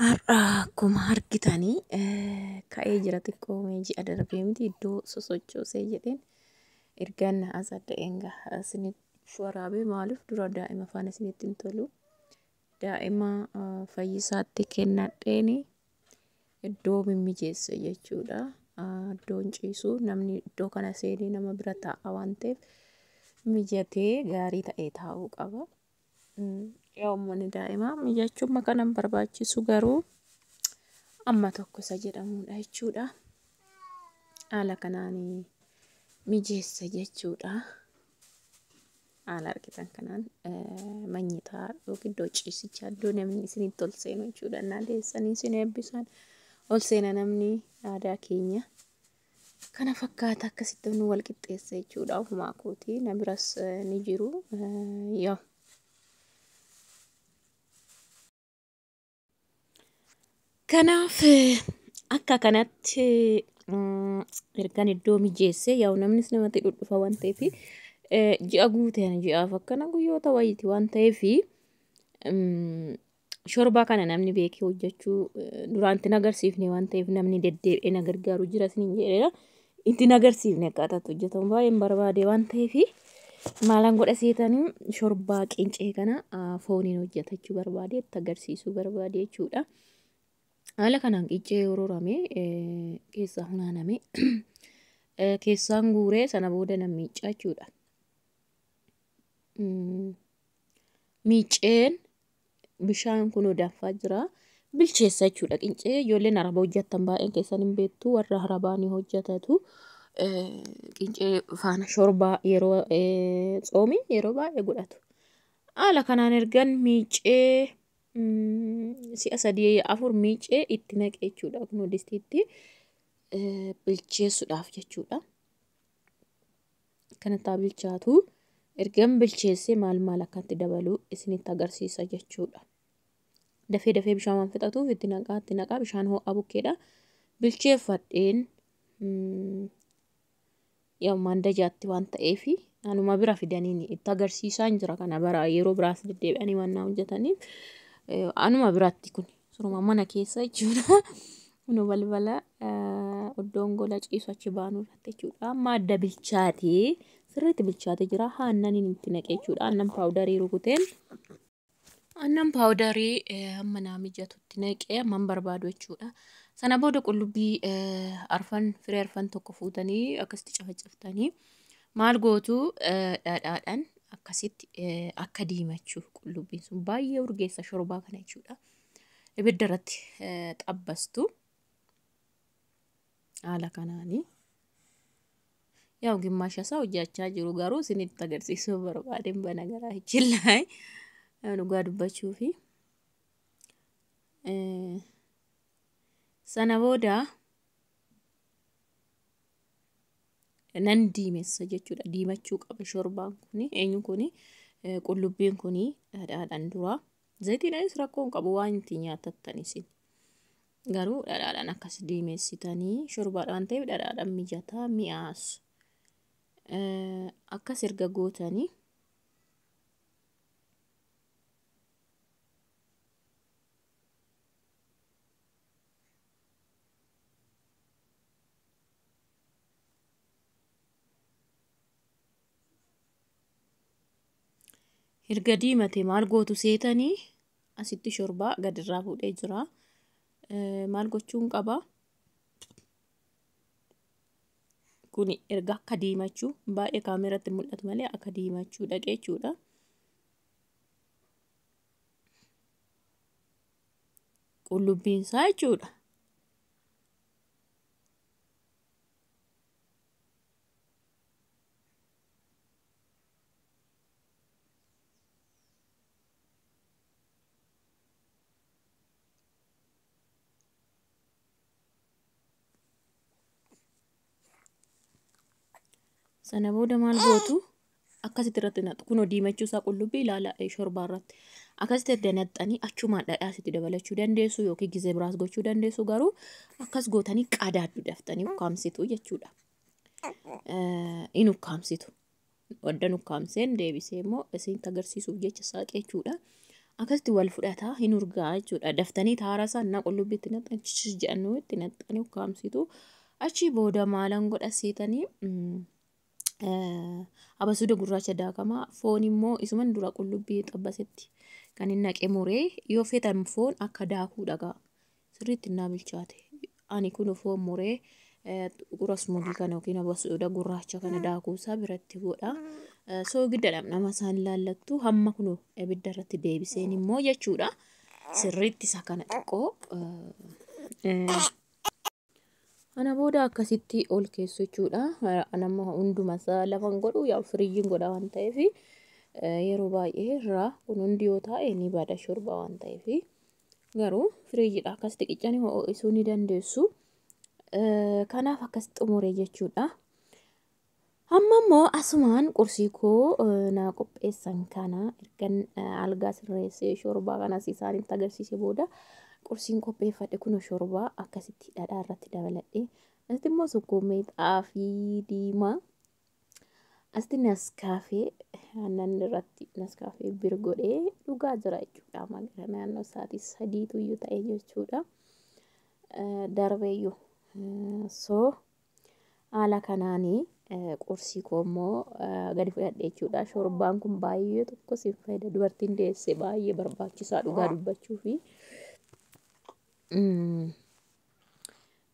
Har'a akkuma argitanii ka'ee jira xiqqoo ji'a darbee miti iddoo sosochoosee jedheen ergaan as adda'een gaha isinitti waraabee maaliif dura daa'ima faana isinitti hin tolu. Daa'ima fayyisaatti kennadheeni iddoo mimmijeesse jechuudha. Iddoon ciisu namni iddoo kana seenee nama bira taa'a waan ta'eef mijatee gaarii ta'ee taa'uu qaba. Yaa uummanni daa'imaa mijachuun kanan barbaachisu garuu amma tokko isa jedhamudha jechuudha. Haala kanaan mijeessa jechuudha. Haala argitan kanaan manyitaa yookiin iddoo ciisichaa iddoo namni isinitti ol seenu jechuudha. Innaa deessanii isin eebbisan ol seena namni aadaa keenya. Kana fakkaata akkasitti nu wal qixxeessa jechuudha. Ofumaa kooti na biras ni jiru. Yaa. Kanaaf akka kanatti ergan iddoo mijeesse yaa'u namnis namatti dhudhufa waan ta'eef ji'a guuteen ji'aaf akkana guyyoota wayiiti waan ta'eef shorbaa kana namni beekee hojjechuu duraan itti agarsiifne waan ta'eef namni deddeebi'ee na gargaaru jira isiniin jedheera. Itti agarsiifne akkaataa itti hojjetamu baay'een barbaade waan ta'eef maalan godha seetanii shorbaa qincee kana fooniin hojjetachuu barbaade itti agarsiisuu barbaade jechuudha. Haala kanaan qincee yeroo rame keessaa funaaname keessaan guuree sana booda nan miicca jechuudha. Miicceen bishaan kun danfaa jira. Bilcheessa jechuudha qincee ijoolleen araba hojjettan baay'een keessan hin beektu warra arabaa ni hojjetatu. Qincee faana shorbaa yeroo tsoomii yeroo baay'ee godhatu. Haala kanaan ergan miiccee si'a sadii afur miiccee itti naqe jechuudha kun distiitti bilcheessuudhaaf jechuudha. Kanatti haa bilchaatu. Ergan bilcheessee maal maal akkatti dabalu isinitti agarsiisa jechuudha. Dafee dafee bishaan waan fixatuuf itti naqaa bishaan ho'aa bukkeedha. Bilcheeffadheen yaa maandajaatti waan ta'eef anuma bira fidaniin itti agarsiisaan jira kana bara yeroo biraas deddeebi'anii waan na hojjetaniif anuma biratti kun suruma mana keessa jechuudha. Kun balbala iddoon gola ciisu achi baanu irratti jechuudha. Amma adda bilchaatee sirriitti bilchaatee jira. Aannaniin itti naqee jechuudha. Aannan paawudarii rukuteen. Aannan paawudarii hamma naa mijatutti naqee hamman barbaadu jechuudha. Sana booda qullubbii arfan firee arfan tokko fuutanii akkasitti cafacaftanii maal gootu dhadhaadhaan akkasitti akka diimachuu qullubbiin sun baay'ee urgeessa shorbaa kana jechuudha. Ibidda irratti xabbastu. Haala kanaanii. Yaa gimmaasha isaa hojjechaa jiru garuu isinitti agarsiisuu barbaadeen bana garaa hichillaa dhugaa dubbachuufi. Sana booda nan diimessa jechuudha. Diimachuu qaba shorbaan kuni eenyu kuni qullubbiin kuni dhadhaadhaan dura. Zayitiidhaanis rakkoo hin qabu waan itti nyaatattan isin. Garuu dhadhaadhaan akkas diimessitanii shorbaadha waan ta'eef dhadhaadhaan mijataa mi'aas. Akkas erga gootanii erga diimate maal gootu seetanii asitti shorbaa gadirraa fuudhee jira. Maal gochuun qaba? Kuni erga akka diimachuu baay'ee kaameratti mul'atu malee akka diimachuu dhaqee jechuudha. Qullubbiin isaa jechuudha. Sana booda maal gootu akkasitti irratti naqxu. Kunoo diimachuu isaa qullubbii ilaala shorbaa irratti. Akkasitti erga naqxanii achumaan dhadhaa asitti dabalachuu dandeessu yookiin gizee biraas gochuu dandeessu garuu akkas gootanii qadaaddu daftanii ukkaamsitu jechuudha. In ukkaamsitu. Waddan ukkaamseen deebisee immoo isinitti agarsiisuuf jecha saaqee jechuudha. Akkasitti wal fudhataa hin urgaa jechuudha. Daftanii taara isaa innaa qullubbii itti naqxan jedhanii itti naqxanii ukkaamsitu. Achii booda maalan godha seetanii abasuuda gurraacha daakamaa, foon immoo isuman dura qullubbii xabbasetti kan inni naqe muree yoo feetan foon akka daakuu dhagaa sirriitti innaa bilchaate. Ani kun foon muree rasmuudii kana yookiin abasuuda gurraacha kana daakuusaa biratti godha. Soogidda dhamdhama isaan laallattu hamma kun ibidda irratti deebiseen immoo jechuudha. Sirriitti isa kana xiqqoo Kana booda akkasitti ol keessu jechuudha. Nama hunduma isaa lafan godhu yaa firiijiin godha waan ta'eef yeroo baay'ee irraa kun hundi yoo taa'e ni bada shorba waan ta'eef garuu firiijiidha akkasitti qiccanii ho'isuu ni dandeessu. Kanaaf akkas xumure jechuudha. Amma immoo asumaan qursii koo naa qopheessan kana ergan algaa sirreessee shorbaa kanas isaanitti agarsiise booda qursiin qopheeffadhe kun shorbaa akkasitti dhadhaa irratti dabaladhe. Asitti immoo sukkuummee xaafii diimaa asitti naskaafee aannan irratti naskaafee bir godhee dhugaa jira jechuudha. Amma gara naannoo sa'aatii 3tu iyyuu ta'e jechuudha. Darbeeyyuu. So haala kanaanii qursii koo immoo gadi fudhadhe jechuudha. Shorbaan kun baay'ee tokko si fayyada. Dubartiin deesse baay'ee barbaachisaa dhugaa dubbachuu fi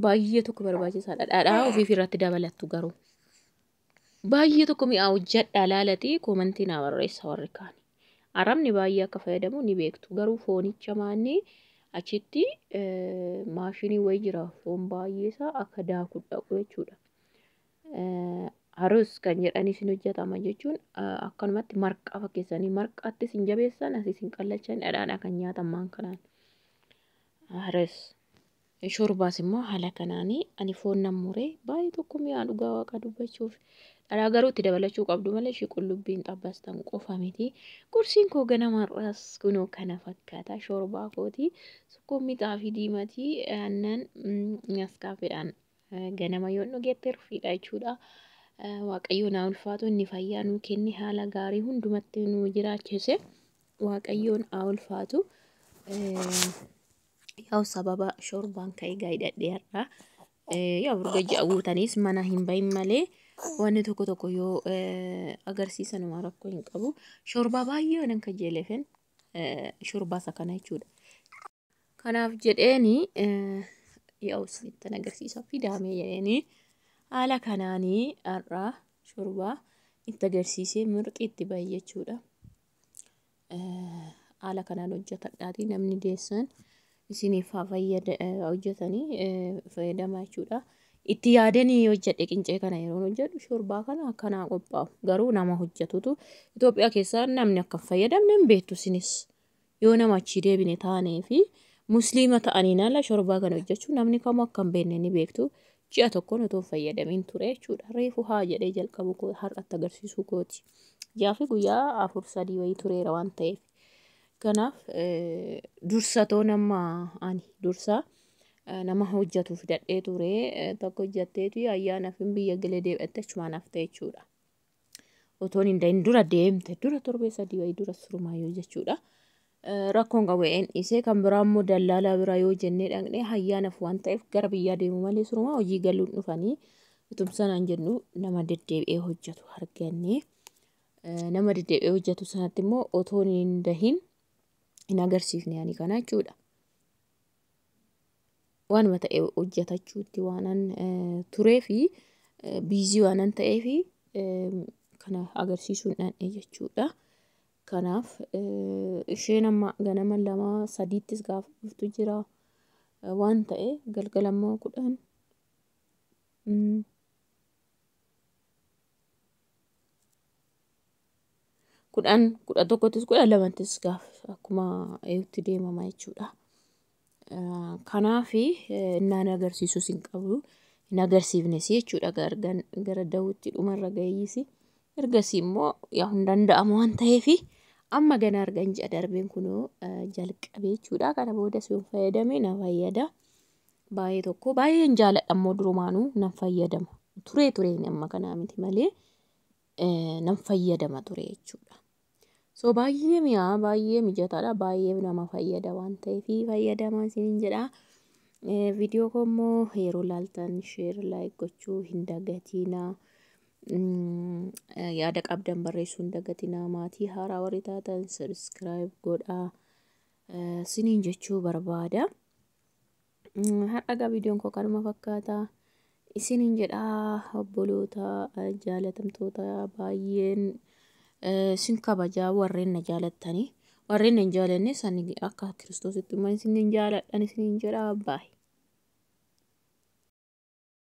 baay'ee tokko barbaachisaadha. Dhadhaa ofiif irratti dabalattu garuu. Baay'ee tokko mi'aa hojjedhaa laalatii koomantii naa barreessa warri kaan. Arabni baay'ee akka fayyadamu ni beektu. Garuu foonicha maanni achitti maashinii wayii jira. Foon baay'ee isaa akka daakuu dhaqu jechuudha. Arus kan jedhanis ni hojjetama jechuun akkanumatti marqaa fakkeessanii marqaattis hin jabeessan asis hin qallachan dhadhaadha kan nyaataman kanaan. Arus shorbaas immoo haala kanaanii ani foon nan muree baay'ee tokko mi'aa dhugaa waaqa dubbachuuf. Dhadhaa garuu itti dabalachuu qabdu malee ishee qullubbiin xabbastan qofa miti. Qursiin koo ganamarraas kunoo kana fakkaata. Shorbaa kooti. Sukkuummi xaafii diimatii aannan naskaafeedhaan ganama yoon dhugeette hirfiidha jechuudha. Waaqayyo naa ulfaatu inni fayyaa nuu kenne haala gaarii hundumatti nu jiraachise. Waaqayyoon haa ulfaatu. Yaa'u sababa shorbaan ka'ee gaayidhadhee har'a. Yaa urga ji'a guutaniis mana hin bahin malee wanni tokko tokko yoo agarsiisanuma rakkoo hin qabu. Shorbaa baay'ee nan kajeelefen shorbaa isa kana jechuudha. Kanaaf jedheeni yaa'u isinittan agarsiisa fidaamee jedheeni haala kanaanii har'a shorbaa itti agarsiisee mirxi itti bahe jechuudha. Haala kanaan hojjetadhaatii namni deessan isiniif haa hojjetanii fayyadamaa jechuudha. Itti yaadanii hojjedhe qincee kana yeroo hojjedhu shorbaa kana akkanaa qophaa'u. Garuu nama hojjetutu Itoophiyaa keessaa namni akka hin fayyadamne hin beektu isinis. Yoo nama achii deebine taanee fi musliima ta'aniin ala shorbaa kana hojjechuu namni kamuu akka hin beekne ni beektu. Ji'a tokkoon otoo hin fayyadamiin ture jechuudha. Reefu haa jedhee jalqabu koo har'atti agarsiisuu kooti. Ji'aa fi guyyaa 4-3 wayii tureera waan ta'eef. Kanaaf dursatoo nama ani dursa nama hojjetu fidadhee ture tokko hojjetteetu ayyaanaaf hin biyya galee deebi'atte achumaan hafte jechuudha. Otoon hin dahin dura deemte dura torbee 3 wayii dura surumaayyuu jechuudha. Rakkoon qabu een dhiisee kan biraa immoo dallaalaa biraa yoo jennee dhaqnee ayyaanaaf waan ta'eef gara biyyaa deemu malee surumaa hojii galuun dhufanii utumsanaan jennu nama deddeebi'ee hojjetu argannee nama deddeebi'ee hojjetu sanatti immoo otoon hin dahin hin agarsiifne ani kana jechuudha. Waanuma ta'e hojjetachuutti waanan turee fi biizii waanan ta'ee fi kana agarsiisuun dhandhe jechuudha. Kanaaf isheen amma ganama 2-3ttis gaafa dhuftu jira waan ta'e galgala immoo 10 10 11ttis 12ttis gaafa akkuma eeyutti deemama jechuudha. Kanaaf innaan agarsiisus hin qabu hin agarsiifnes jechuudha gara dawutti dhumarra gaheeyyis. Ergasii immoo yaa hin danda'amu waan ta'eef amma gana argan ji'a darbeen kunoo jalqabe jechuudha. Kana boodas yoon fayyadame na fayyada. Baay'ee tokko baay'een jaaladha immoo durumaanuu nan fayyadama. Turee tureen amma kanaa miti malee nan fayyadama ture jechuudha. So baay'ee mi'aa, baay'ee mijataadha, baay'ee nama fayyada waan ta'eef fayyadamaa isiniin jedha. Viidiyoo koo immoo yeroo laaltan share, like gochuu hin dagatinaa. Yaada qabdan barreessuu hin dagatinaa. Maatii haaraa warri taatan subscribe godhaa. Isiniin jechuu barbaada. Har'a egaa viidiyoon koo kanuma fakkaata. Isiniin jedhaa, obboloota jaalatamtoota, baay'een isin kabajaa warreen na jaalattanii. Warreen na hin jaalanne sani akka Kiristoositti immoo isinin jaaladhan isiniin jedhaa, baay'ee.